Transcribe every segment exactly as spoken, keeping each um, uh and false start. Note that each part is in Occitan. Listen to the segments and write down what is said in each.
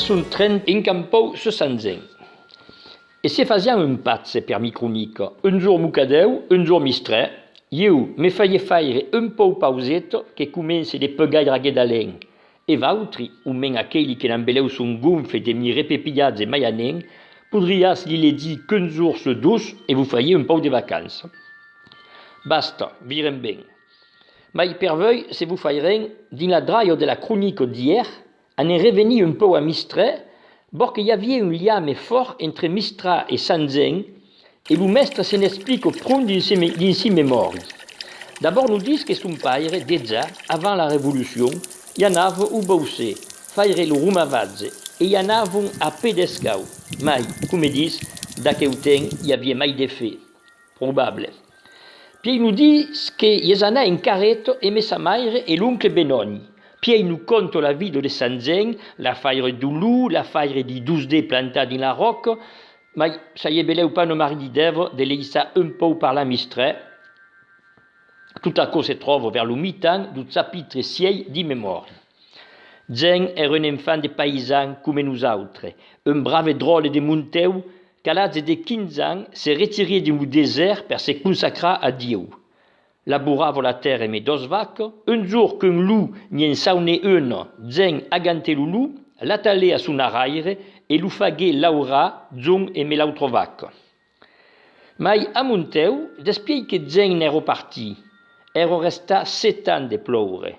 Son trenta en campau se Sent Gèn. E se fasián un patge per mi cronica, un jorn Mocadèu, un jorn Mistrè, ieu me faguè faire un pauc pauseta que comence de pegaire a Guedalent, e vautres, o men aqueli que n'an belèu son gonfe de mi repepilhatge maianenc, podriatz li legir qu'un jorn se dos e vos faguè un pauc de vacança. Basta, virem ben. Mai per vuei se vos fairem, dins la dralha de la cronica d'ièr, anem revenir un pauc a Mistrè, bòrd que i aviá un liame fòrt entre Mistrà e Sent Gèn, e lo mèstre se n'explica pron dins si me-, dins si memòri. D'abòrd nos ditz que son paire, dejà, avant la Revolucion, i anava au Baucet, faire lo romavatge, e i anavan a pè descau. Mai, coma ditz, d'aqueu temps i aviá mai de fe. Probable. Pièi nos ditz que i es anat en carreta emé sa maire e l'oncle Benòni. Pièi nos conta la vida de Sent Gèn, l'afaire deu lop, l'afaire di dos dets plantats dins la ròca, mai sariá belèu pas una marrida idèa de laissar un pauc parlar Mistrè. Tot aquò se tròba vers lo mitan deu chapitre sièis di Memòri. Gèn èra un enfant de païsan coma nosautres, un brave dròlle de Montèu qu'a l'atge de quinze ans se retirè dins lo desèrt per se consacrar a Dieu. Laborava la tèrra emé doas vacas, un jorn qu'un lop n'i ensaunè una, Gèn agantè lo lop, l'atalè a son arraire e lo faguè laurar jorn emé l'autra vaca. Mai a Montèu, despièi que Gèn n'èra partit, èra restat sèt ans de plòure.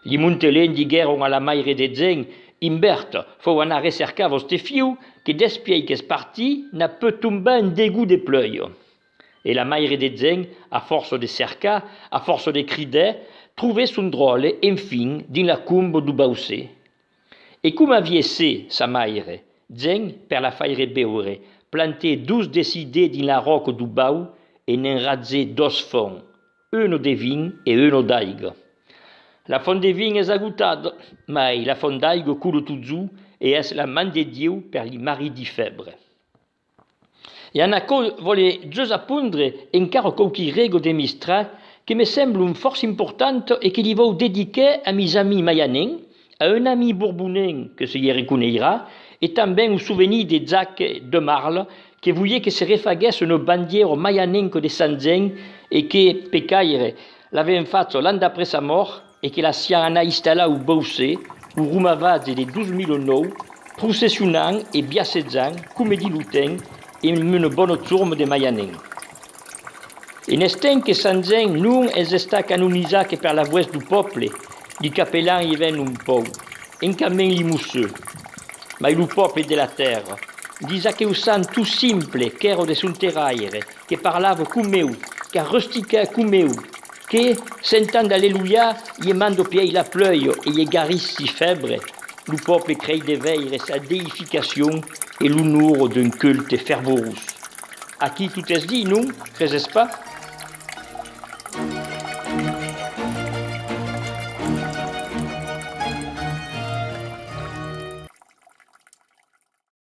Li Montelencs diguèron a la maire de Gèn: Imbèrta, fau anar recercar vòste fiu, que despièi qu'es partit, n'a pus tombat un degot de pluèja. E la maire de Gèn, a fòrça de cercar, a fòrça de cridar, trobè son dròlle, enfin, dins la comba deu Baucet. E coma aviá set, sa maire, Gèn, per la faire beure, plantè dos de si dets dins la ròca deu bau e ne'n ratgè doas fonts, una de vin e una d'aiga. La font de vin es agotada, mai la font d'aiga cola totjorn e es la man de Dieu per li marridi fèbres. E en aquò vòle just apondre encara quauqui regas de Mistrà que me semblan fòrça importantas e que li vau dedicar a mis amics maianencs, a un amic borbonenc que se i reconeirà, e tanben au sovenir de Jacques Demarle, que voliá que se refaguèsse una bandièra maianenca de Sent Gèn e que, pecaire, l'avèm facha l'an d'après sa mòrt e que lassiam anar installar au Baucet, au romavatge de dos mila nòu, processionant e biasejant, coma dins lo temps, emé una bona chorma de maianencs. En estent que Sent Gèn non es estat canonizat que per la voèst deu pòble, li capelans i vèn un pauc, encamèn li mossur. Mai lo pòble de la tèrra, dins aqueu sant tot simple qu'èra de son terraire, que parlava coma eu, qu'a rustichat coma eu, que, sentant d'Alleluia, i emanda pièi la pluèja e i egarís si fèbres, lo pòble crei de veire sa deificacion e l'onora d'un culte fervorós. Aquí tot es dit, non? Creses pas?